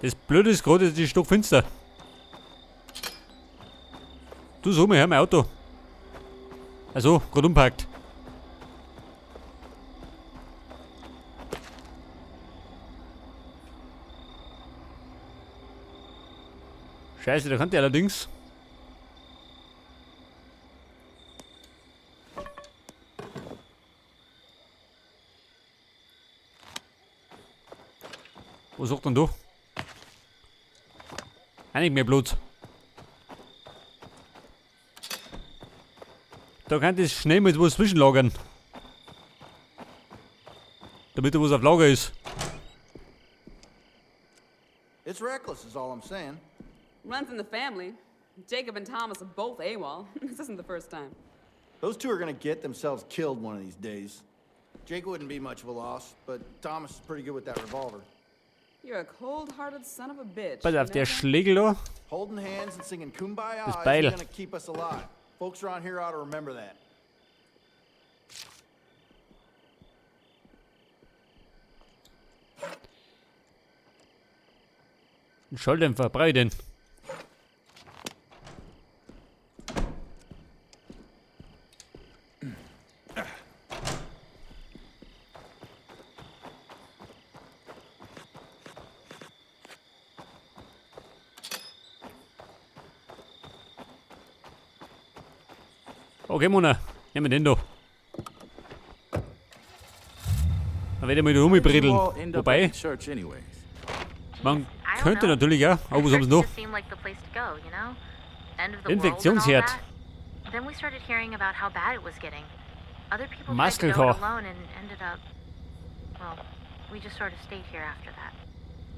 Das Blöde ist gerade, es ist stockfinster. Du, so mal her, mein Auto. Also, gerade umpackt. Scheiße, da kann der allerdings. Was sagt denn du? Auch nicht mehr Blut. Da kann das schnell mit was zwischenlagern. Damit da was auf Lager ist. It's reckless, is all I'm saying. Runs in the family. Jacob and Thomas are both AWOL. This isn't the first time. Those two are gonna get themselves killed one of these days. Jake wouldn't be much of a loss, but Thomas is pretty good with that revolver. You're a cold-hearted son of a bitch. Pass you auf, know der that? Schlegel da. Holding hands and singing Kumbaya Das Beil. isn't gonna keep us alive. Folks around here ought to remember that. Ein Schalldämpfer, brauche ich den. Okay, Mona, nehmen wir den da. Dann werde ich mal da rumbredeln. You all end up Wobei, at the church anyways. man I don't könnte know. natürlich auch, The aber was haben sie church noch? just seemed like the place to go, you know? End of the world and all Infektionsherd. that. Then we started hearing about how bad it was getting. Other people tried to Muscle go it car. alone and ended up. Well, we just sort of stayed here after that.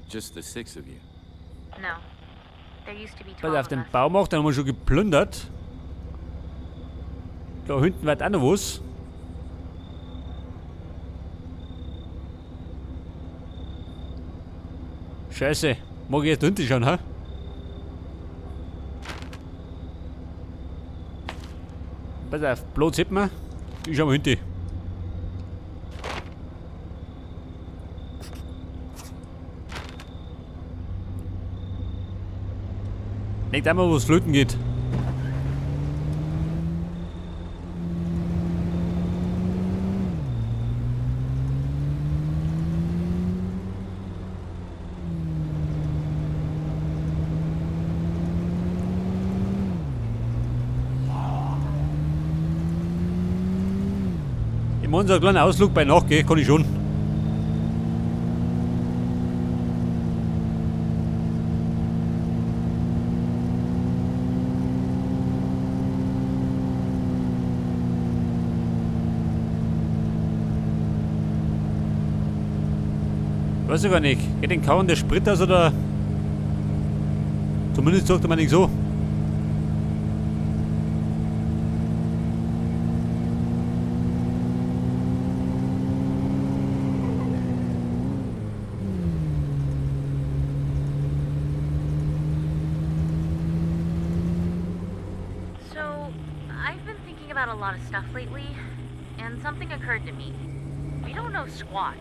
Just the six of you. No. There used to be Pass 12 auf of den us. Baumarkt, den haben wir schon geplündert. Da hinten wird auch noch was. Scheiße, mag ich jetzt da hinten schauen, ha? Pass auf, Platz hätten wir. Ich schau mal hinten. Nicht einmal, wo es flöten geht. Ich mache so einen kleinen Ausflug bei Nacht, gell? Kann ich schon. Weiß ich gar nicht. Geht den Kauen der Sprit aus oder? Zumindest sagt man nicht so. So, I've been thinking about a lot of stuff lately, and something occurred to me. We don't know squat.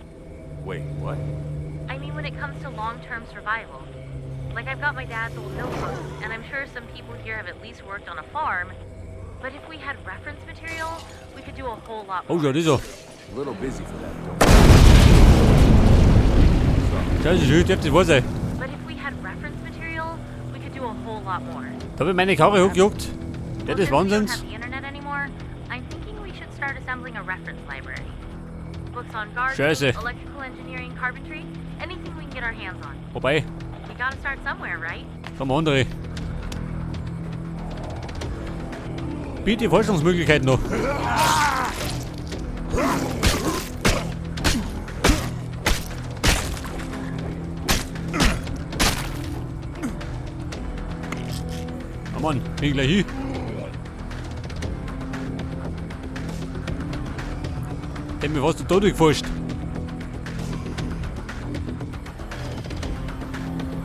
Wait, what? I mean, when it comes to long term survival. Like, I've got my dad's old notebooks, and I'm sure some people here have at least worked on a farm. But if we had reference material, we could do a whole lot Oh, more. schau, das ist er. A little busy for that, though. Scheiße, schön, darf das wahr sein. But if we had reference material, we could do a whole lot more. Da habe ich meine Karre hochgejuckt. Ja, Well, das since we don't Wahnsinns. have the internet anymore, I'm thinking we should start assembling a reference library. Books on gardening, Scheiße. electrical engineering, carpentry, anything we can get our hands on. Wobei, We gotta start somewhere, right? da haben wir andere. Biete Forschungsmöglichkeiten noch. Oh Mann, bin ich gleich hin. Der mir fast zu Tode gefasst.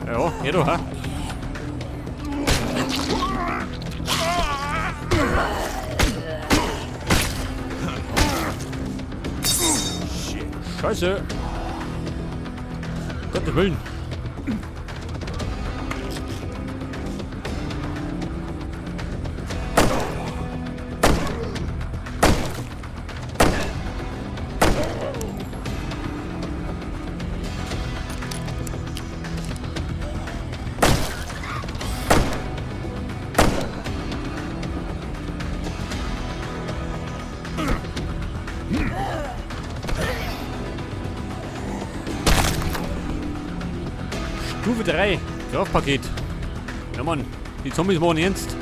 Ja, geh doch, ha? Scheiße. Gottes Willen. Stufe 3. Kraftpaket. Ja Mann, die Zombies machen ernst.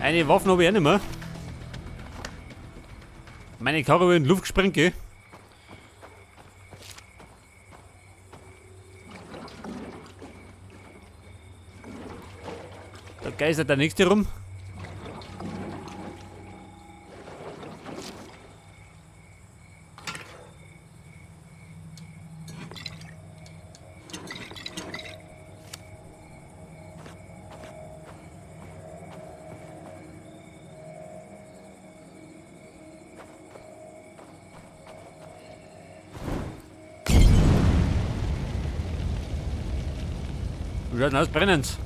Eine Waffe habe ich auch nicht mehr. Meine Karre wird in die Luft gesprengt, gell? Da geistert der nächste rum. Wie schaut denn aus? Brennen's?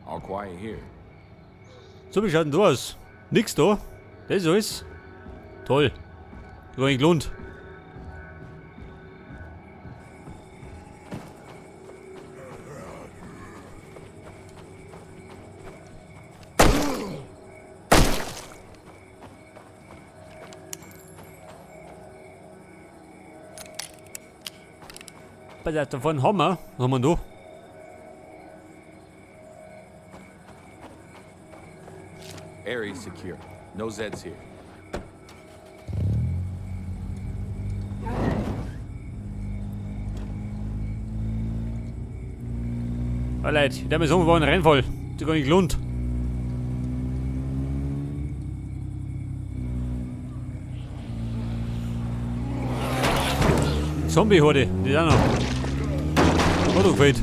All quiet here. So, wie schaut denn da aus? Nix da. Das ist alles. Toll. Gar nicht gelohnt. Pass auf, da vorne haben wir. Was haben wir denn da? Area's secure. No Zeds here. Oh Leute, ich darf mir sagen, wir waren ein Rennfall. Das hat gar nicht gelohnt. Zombie-Horde, die ist auch noch. Hat doch gefällt.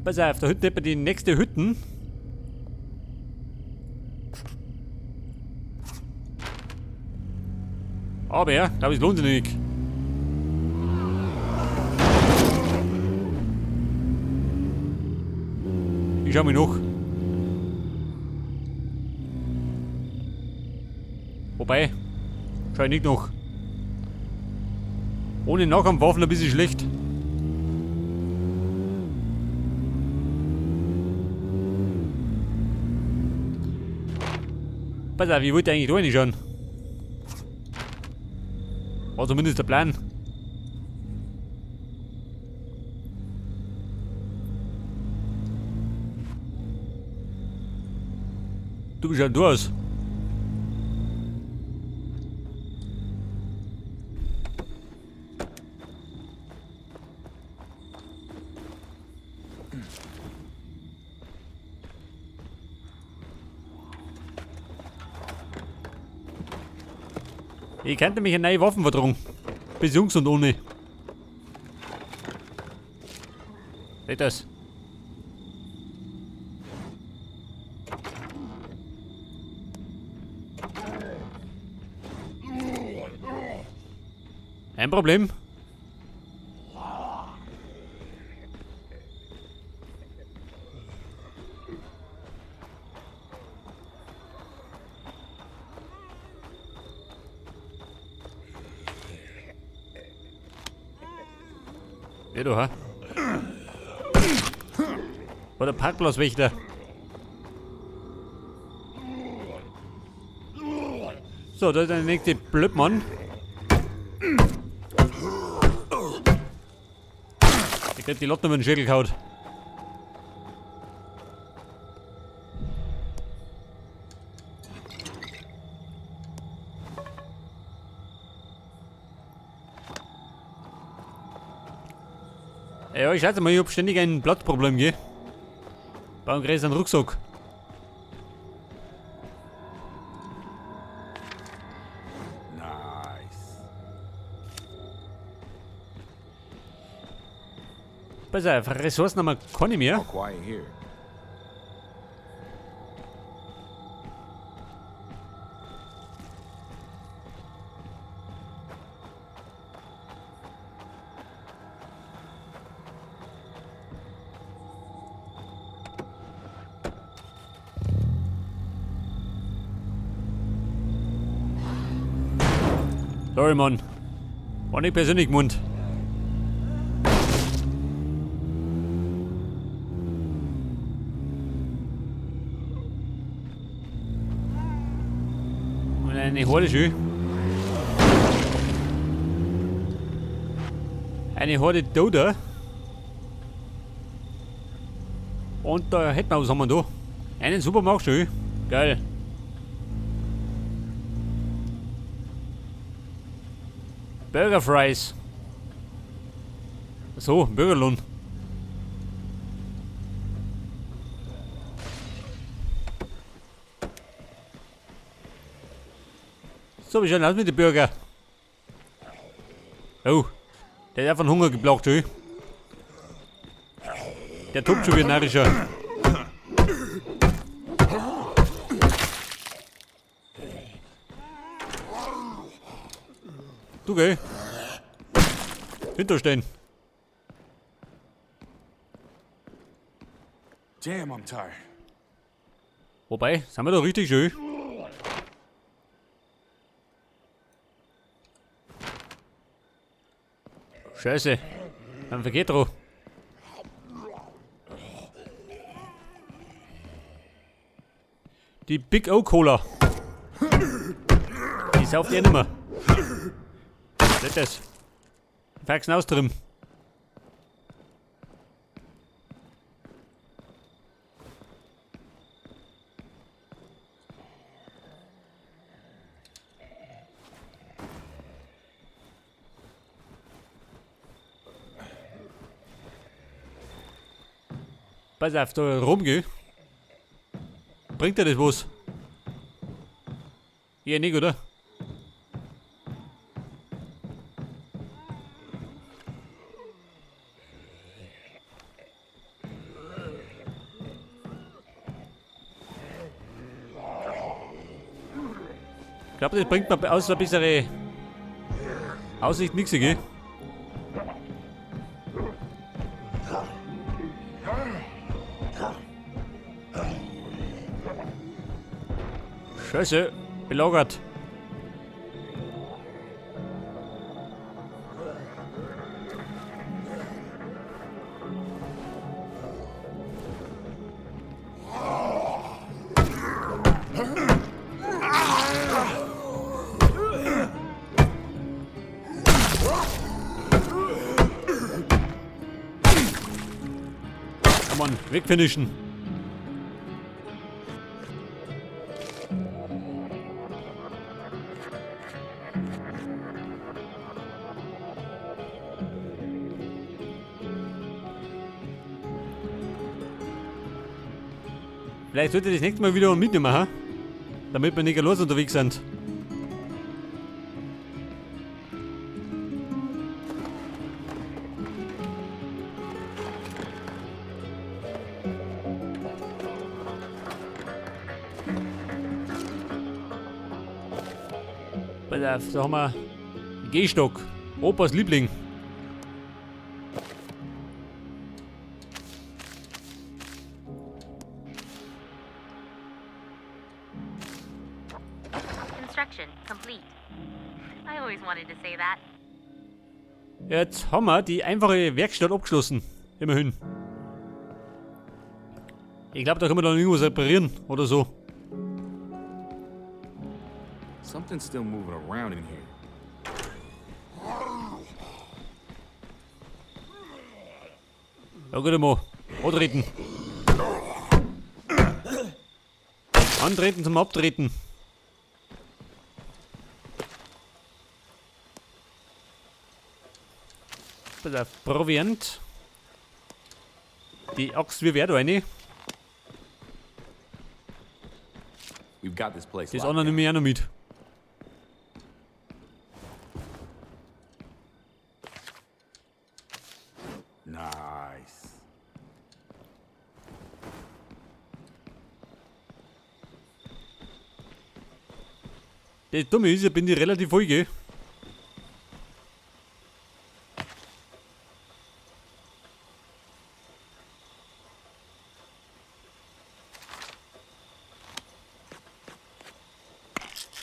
Pass auf, da hinten etwa die nächste Hütten. Aber ja, glaub ich, es lohnt sich nicht. Ich schau mich noch. Wobei, schau ich nicht noch. Ohne Nahkampfwaffen ein bisschen schlecht. Pass auf, ich wollte eigentlich da reinschauen. War zumindest der Plan. Du bist ja du aus. Ich könnte mich eine neue Waffen vertragen. Bis Jungs und ohne. Seht das? Ein Problem. Ja, du, ha? War der Parkplatzwächter. So, da ist der nächste Blödmann. Der kriegt die Lotte mit dem Schädel gehauen. Ja, ich schätze mal, ich hab ständig ein Platzproblem, gell? Brauche einen größeren Rucksack. Nice. Pass auf, Ressourcen haben wir keine mehr. All quiet here. Sorry, Mann. War nicht persönlich gemeint. Und eine Horde schön. Eine Horde Doder. Und da hätten wir was haben wir da. Einen Supermarkt schön. Geil. Burger Fries. So, Burgerlohn. So, wie schaut aus mit den Burger? Oh, der ist einfach Hunger geplagt, ey. Der tobt schon wie ein narrischer. Du geh. Hinterstehen. Damn, I'm tired. Wobei, sind wir da richtig schön. Scheiße. Dann vergeht drauf. Die Big O Cola. Die sauft ihr nimmer. Was ist das? Faxen austrimmen. Pass auf, da rumgeh. Bringt dir das was? Ja, nicht, oder? Ich glaube, das bringt mir außer eine bessere Aussicht nichts, gell? Scheiße, belagert. Come on, wegfinishen. Vielleicht sollte ich das nächste Mal wieder mitnehmen, ha? Damit wir nicht los unterwegs sind. Pass auf, da haben wir einen Gehstock. Opas Liebling. Construction complete. I always wanted to say that. Jetzt haben wir die einfache Werkstatt abgeschlossen. Immerhin. Ich glaube, da können wir dann irgendwas reparieren oder so. Something's still moving around in here. Ja, gut, mal. Antreten. Antreten zum Abtreten. Pass auf, Proviant. Die Axt, wie wär da eine? We've got this place Das locked andere down. nehme ich auch noch mit. Nice. Das Dumme ist, ich bin die relativ voll, gell?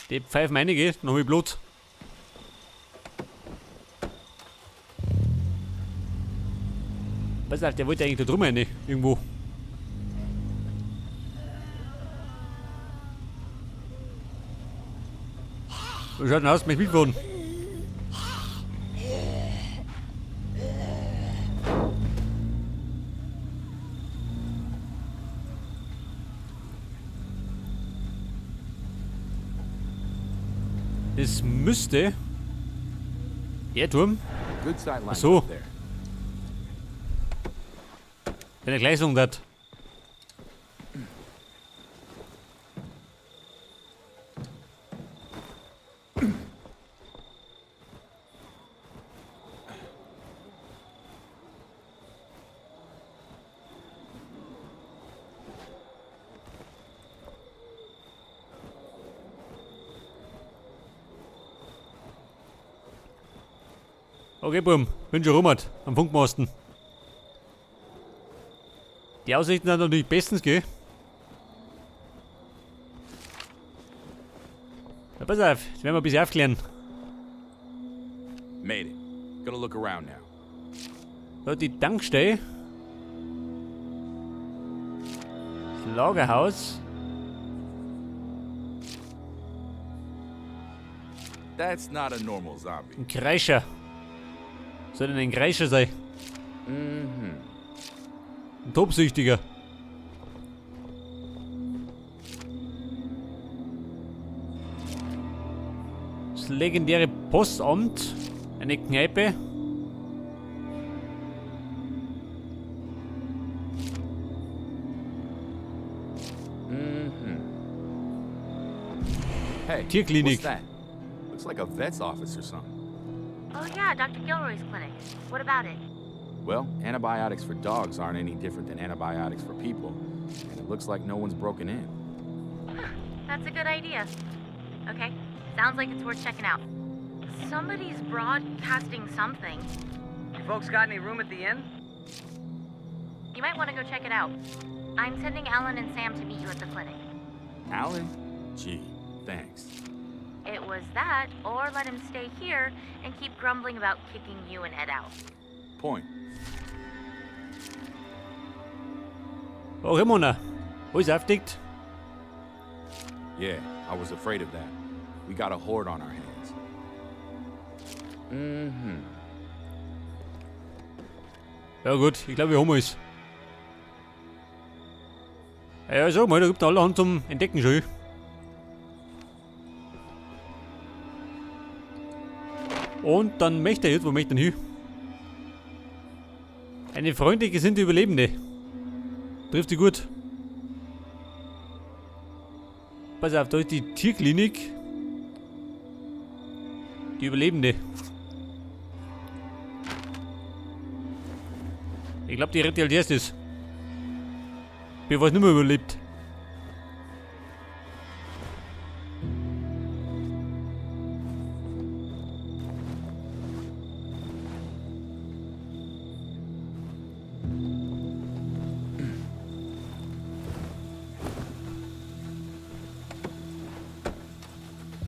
Die pfeifen einige, noch mit Blut. Pass auf, der wollte eigentlich da drüben rein, irgendwo. Wie schaut denn aus, mich mitfahren? Das müsste der Turm. Good sight lines so. up there. Wenn er gleich sagen hat. Okay, Bum, bin schon rum am Funkmasten. Die Aussichten sind natürlich bestens, gell? Na, pass auf, das werden wir ein bisschen aufklären. Made it. Gonna look around now. Da die Tankstelle. Das Lagerhaus. That's not a normal zombie. Ein Kreischer. Soll denn ein Kreischer sein? Mhm. Ein Tobsüchtiger. Das legendäre Postamt. Eine Kneipe. Mhm. Hey, Tierklinik. what's that? Looks like a vet's office or something. Oh yeah, Dr. Gilroy's clinic. What about it? Well, antibiotics for dogs aren't any different than antibiotics for people, and it looks like no one's broken in. That's a good idea. Okay, sounds like it's worth checking out. Somebody's broadcasting something. You folks got any room at the inn? You might want to go check it out. I'm sending Alan and Sam to meet you at the clinic. Alan? Gee, thanks. It was that, or let him stay here and keep grumbling about kicking you and Ed out. Point. Okay, Mona. Alles aufdeckt. Yeah, I was afraid of that. We got a horde on our hands. Mhm. Ja gut, ich glaube, wir haben alles. Ja, sag mal, da gibt es allerhand zum Entdecken schon. Und dann möchte er jetzt, wo möchte er denn hin? Eine freundlich gesinnte Überlebende. Trifft sie gut. Pass auf, da ist die Tierklinik. Die Überlebende. Ich glaube, die rettet als erstes. Bevor es nicht mehr überlebt.